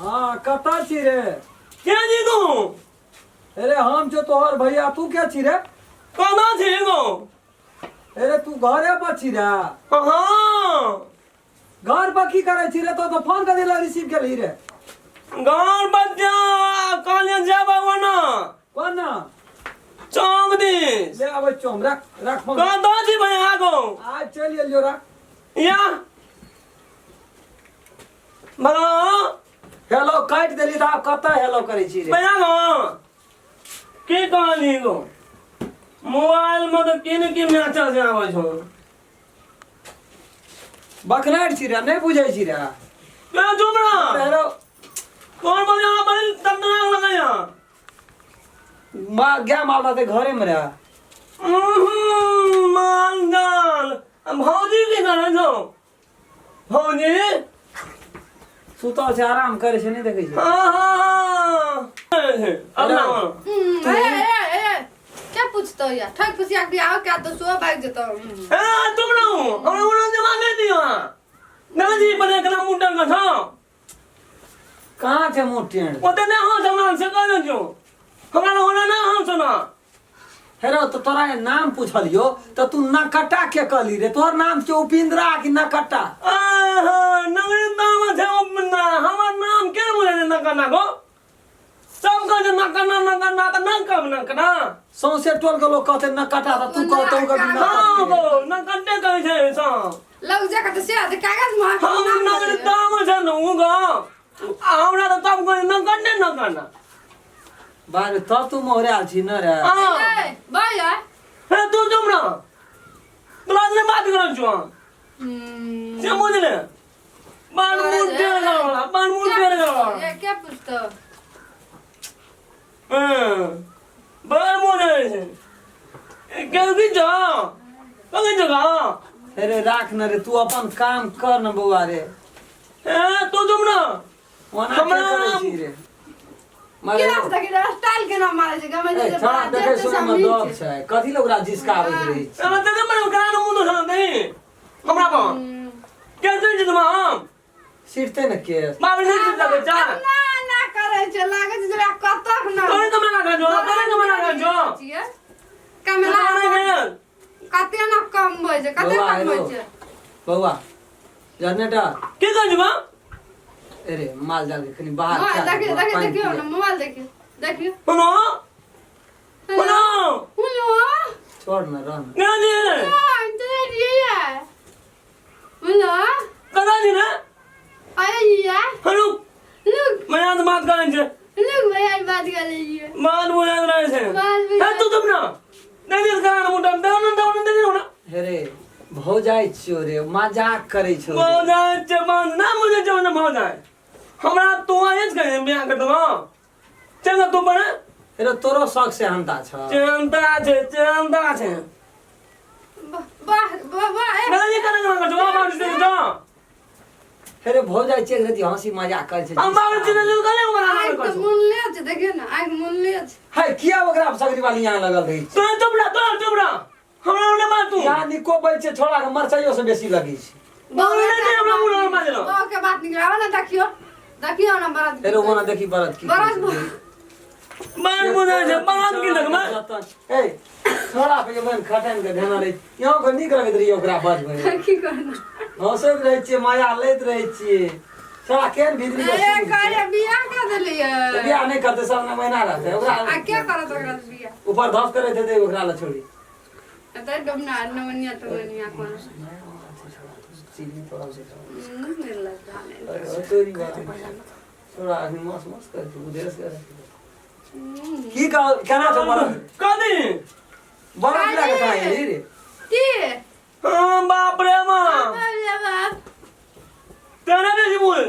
हाँ कतऽ छी रे? के जी तू? अरे हम छौ तोहर भैया, तू के छी रे? कना छी गो? अरे तू घरे पर छी रे? हाँ। घर पर की करै छी रे? तो तो फोन कर दिला रिसीव केलही रे। घर बच्चा कहलियै जेबै ओना। कोना? चौक दिस। ले आबै छौ हम, रख रख फोन। कतऽ छी भैया गो? आज चलि एलियो, रख। या बोलो। हेलो काटि देली तऽ आब कतऽ हेलो करै छी रे? भैया गो की कहली गो? मोबाइल में तऽ की ने की मैसेज आबै छौ। बकनारि छी रे, नहि बुझै छी रे? के चुप रह। हेलो। कौन बोले? यहाँ बड़ी दर्दनाक लगैया। माँ गै माल रहतै घरे में रे। माल जाल भौजी की करै छौ भौजी? सुतल छै, आराम करै छै, नहि देखै छै? हाँ हाँ अब ना। ए ए ए, क्या पूछतो या ठग फुसिया के बियाह क्या तो सो भाग जतो। ए तुम ना हो, हमरा उना जमा नहीं दियो। ना जी बने कना मुंडन का था। कहाँ छै मुँह टेढ़? ओते ना हो जमा से कह जो हमरा होना ना हम सुना। हेरो तो तोरा ये नाम पूछलियो तो तू नकटा के कहली रे? तोहर नाम छै उपिंद्रा कि नकटा? आहा नगरी नाम छै उपना, हमर नाम के बोले छै नकना गो? सब कहै छै नकना नकना तऽ न कम नकना। सौंसे टोल के लोग कहते नकटा तऽ तू कहतौ कभी हाँ नकटे। गो नकटे कहै छै सब। लग जा के से ते कागज में हम नगरी नाम छै न उ गो, आ हमरा तऽ सब कहै नकटे नकना। बारे तब तू मोहरायल छी न रे? हाँ। ए भैया। हे तू चुप रह, तोरा से बात करै छौ से बुझले बाल मुंह टेढ़ गड़बड़ा, बाल मुंह टेढ़ गड़बड़ा। ए क्या पूछतो? बाल मुंह टेढ़ छै के की छौ कथी छौ गा? अरे राख न रे, तू अपन काम कर न बौआ रे। ए तू चुप ना। ओना हमरा के करै छी रे मारे? केना से देखी स्टाइल केना मारे छै गमे ए जे छोड़ा, देखै सुनै मे दब छै, कथी लोग ओकरा जिसकाबैत रहै छै? हमरा तऽ मने ओकरा मुंह तो नहीं हमरा पर के सुन छी हम सिरते न केस बाप रे सुन लगे जा। ना ना करै छै, लागै छै जेना कतक ना। तोरे कमरा लगा जो, तोरे कमरा लगा जो। छियै कमरा कते ना कम होइ छै, कते बौआ, कम होइ हेलो। छै। बौआ जनरेटर की कहै छी बा? अरे माल जाल के कनि बाहर मोबाइल कए दे देखियौ बौआ, देखियौ पानि देखियौ पिए। ने मोबाइल देखियौ देखियौ। सुनो सुनो। हेलो। छोड़ न, रह न। ना जी। हेलो। कदा जी ना। अरे या। हेलो। लुक। मैं आज बात करै छै। लुक भैया बात कर लीजिए। बात बुझाइत रहै छै। बात बुझाइत- हे तू चुप ना, नहीं दिस करा मुंडा दौड़ दौड़ दे ना। हे रे भौजाइ छियौ रे, मजाक करै छौ रे। भौजाइ छै बात ना बुझै छै ने भौजाइ। हमरा तू आए छै बियाह कर देबो चल तू बने। हेरो तोरो शौक से हंता छ। चिंता छै, चिंता छै। वाह वाह वाह ए। ना ये करा करा जो बात से जो। हे रे भौजाइ चेक रहती, हंसी मजाक करै छै। हम बाबू चिन्ह जो कले बना आँखि तऽ मुनले छै, देखियौ ने आँखि मुनले छै। है किया ओकरा सगरी वाली यहाँ लगल रहै छै? तू चुप रह, तू चुप रह, हमरा ओने बात तू। यहाँ निको बैल छै छोड़ा के मरचाइयो से बेसी लगै छै। बोले नहीं हमरा मुंह में बाजलो। ओ के बात निकलावा ना, देखियो देखियो ना बरद। हेरो ओना देखी बरद की बरद। बात बुझै छै बात की लगमा। ए छोड़ा पे बन खटन के ध्यान रहे, यहाँ के नीक लगैत रही ओकरा बजबै। की करना? हंसैत रहै छियै, माया लैत रहै छियै। छोड़ा केहन भीतरी के ए सुन छै। कहले बियाह कर देलियै। तऽ बियाह नहि करतै, सब ने महीना रहतै ओकरा। आ के करत ओकरा से बियाह? ऊपर धस करैत हेतै ओकरा लए छोड़ी। एतऽ डबना नवनिया तवनिया कोन चीनी थोड़ा छै। नहि लगता नहि। अरे तोरी बात छोड़ा, अखनी मस मस कर उदेस कर की कह केना छौ बरद? कथी? बरद लए कऽ कहाँ एली रे? की? हाँ बाप रे माँ। बाप रे बाप। तेरे बेसी बोल।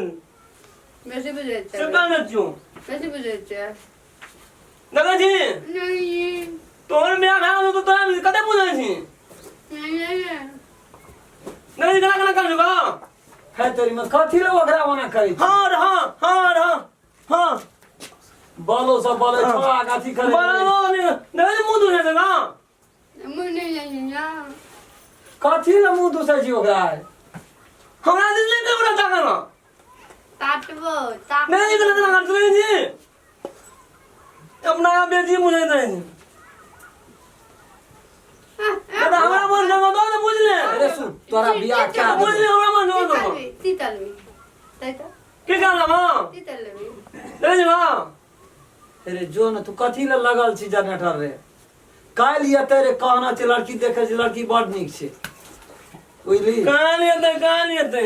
बेसी बुझै से छै। कहने छियौ। बेसी बुझै छै। देखै छी? नहीं। तोहर बियाह भए गेलौ तऽ तोरा कते बुझै छी? नहीं नहीं। देखै छी केना केना करै छौ गो? है तोरी में कथी लए ओकरा ओना करै छी? हाँ रे हाँ, हाँ रे हाँ, हाँ। बलो सब बले छोड़ा के अथी करै। बलो नहि देखै छी मुँह दुखै छै गो। मुँह नहीं नहीं ना। कथी लए मुँह दुसै छी ओकरा? हमरा दिस नहि ओकरा ताकल। काटबो ताक नहीं गलत ना कर रहे जी अपना बेजी मुझे नहीं दादा हमरा मन जगह दो ने बुझ ले अरे सुन तोरा बियाह क्या बुझ ले हमरा मन जगह दो तीतलबी तै त की कहला मां तीतलबी ले जी मां अरे जो न तू कथी ले लगल छी जनरेटर रे काल्हि एतै रे कहना छै लड़की देखै छै लड़की बड़ नीक छै बुझली कान एतै कान एतै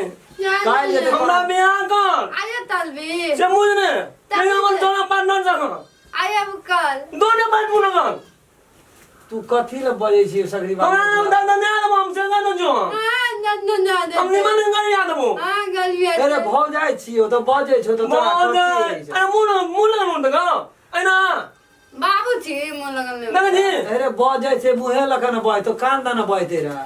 काल्हि एतै हमरा बियाह कर आया तलबी से बुझ ने नहीं हमर तोरा पार्टनर जगह आया कल दोने बात पूरा कर तू कथी ले बजै छी सगरी हमरा नाम बाबू दादा नहीं आदम हम से ना जो हां न न न हम निमन कर याद वो हां गलबी अरे भौ जाइ छी ओ तऽ बजै छौ तऽ तोरा बहुत कथी होइ छै? अरे मुंह मुंह लगा मुंह का ऐना बाबू छी मुंह लगल ने दादा जी अरे बजै छै मुँहे लऽ कऽ ने बजतौ कान दऽ ने बजतै रह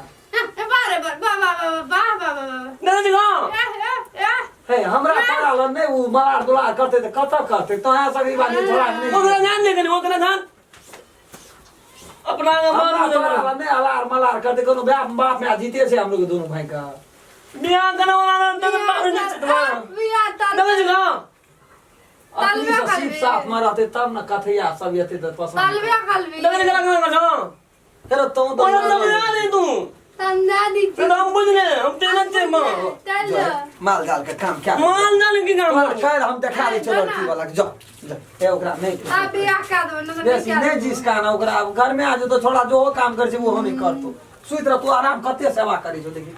बारे बार बा बा बा बा बा बा दादा जी हां ए ए ए हे हमरा तोरा लग नहि ओ मलार दुलार करतै तऽ कतऽ करतै तोरा सगरी बाबू थोड़ा नहि ओकरा ध्यान दे कनी ओकरा ध्यान अपना के हमरा मान तोरा लग नहि अलार मलार करतै कोनो बाप बाप में जीते छै हम लोग दुनू भाई का बियाह करे वाला ना तो बाहर नहीं छतवा बियाह तल दादा जी हां अपनी तलबे से सीप करबे। साफ में रहते तब न कथैया सब एते तऽ पसंद तलबे कलबी दादा जी लगा ना हेरो तू तो ओना तो बियाह दे तू समझा दी तो हम बुझ ले हम तेना चे मां चल माल जाल के काम क्या माल जाल की काम तोरा काल्हि हम देखा दै छियौ लड़की वाला के जो जो हे ओकरा नहि आ बियाह कर दो ना बेसी नहि जिस कान ओकरा अब घर में आ जो छोड़ा जो हो काम कर छै वो हम ही करतो सुति रह तू आराम कते सेवा करै छौ देखी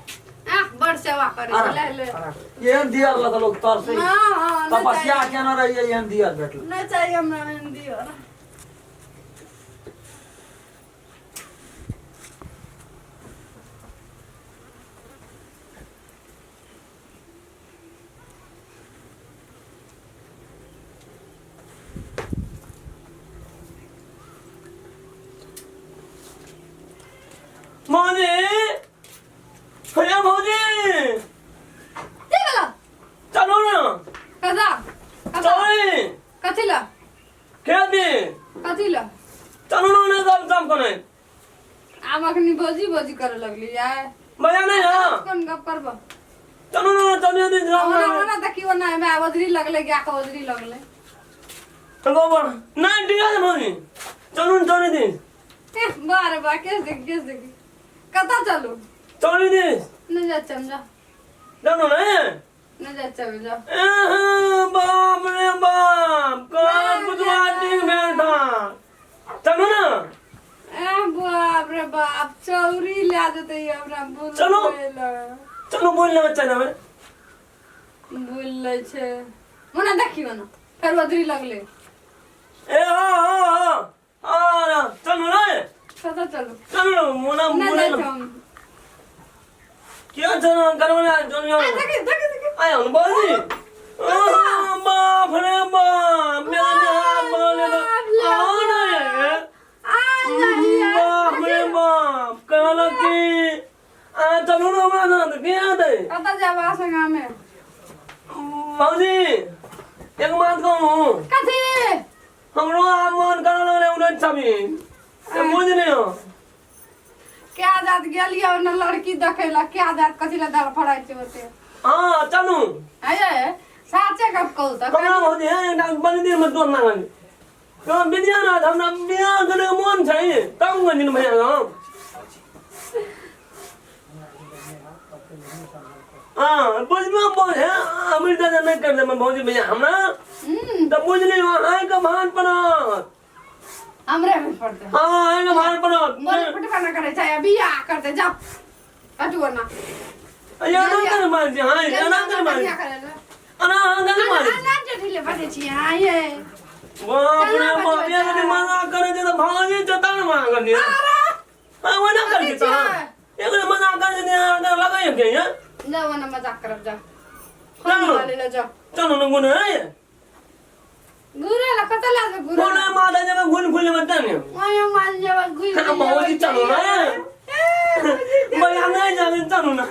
आ बड़ सेवा करे आराम ले ले आराम। एहन दियर लग लोग तरसै हां हां तपस्या केना रहियै एहन दियर भेटल नहीं चाहिए हमरा एहन दियर मौजी भैया मौजी की भेलो चलू ना कदा कदा चलू कथी ला खेत कथी ला चलू ना ना गप सप करे आब अखनी भौजी भौजी करे लगली यार भैया नहीं हां कोन गप करब चलू ना चलू दी ओना ओना देखियो ना एमे ओजरी लगले गाय के ओजरी लगले गोबर ना ठीक है मौजी चलू ना चलू दी ए बारे बा केस देख केस देख कतऽ चलू चलू दी नहीं जा चल जा चलू ना नहीं जा चल जा बाप रे बाप कौन बुझवा ठीक बैठा चलू ना ए बाप रे बाप चौरी ले जेतै हमरा बोल चलू। चलू बोल ना बच्चा ना बोल लै छै मोना देखियो ना फेर ओजरी लगले ए हाँ हाँ हाँ हाँ चलू ना कतऽ चलू चलू मोना नहीं मोना जाइ हम क्या चलो करवाना चलो ए देखी देखी देखी आया हूँ बाजी बाप रे बाप मेरा हाथ बोले तो आओ ना ये आ जाइए बाप रे बाप कहला कि आ चलू ना हमरा साथ के आते कतऽ जाब अहाँ संगे हमे मौजी एक बात कहूँ कथी हमरो आ मन करऽ लगलै उड़न छबी से बुझ नहीं हो क्या जात गेलियै ओने लड़की देखै ला क्या जात कथी ला धड़फड़ाइ छै ओते हाँ चलू आये साचे गप कहू तऽ कमरा भौजी है एकटा बड़ी देर में तोड़ लागल तो विद्या ना हमरा बियाह करे के मन छै तब गंजन भैया हम हाँ बुझबो बोल है अमीर दादा नहीं कर दे भौजी भैया हमरा तो बुझ ली आय के भान पड़त हमरे में पड़तै हाँ आय के भान पड़त मोन फुटबा ना करै छै बियाह करतै जा कटुआ ना ये ना कर मान जी हाँ ये ना कर मान बियाह करे ला अना हाँ कर मान अना जेठिले बजै छी हाँ ये बाप रे बाप ये कनी मना करे दे तो भौजी चतान मना कर दिया हाँ वो ना कर के ये कनी मना कर दे अगर लगाइए के ये जा ओना मजाक करब जा चलो। ले ले जा चलो ना गुण है घुरे ला कतऽ ला घुरे गुण माता जब गुण खुले मत नहीं ओए मान जाब घुर हाँ भौजी चलो ना भैया नहीं जाने चलो ना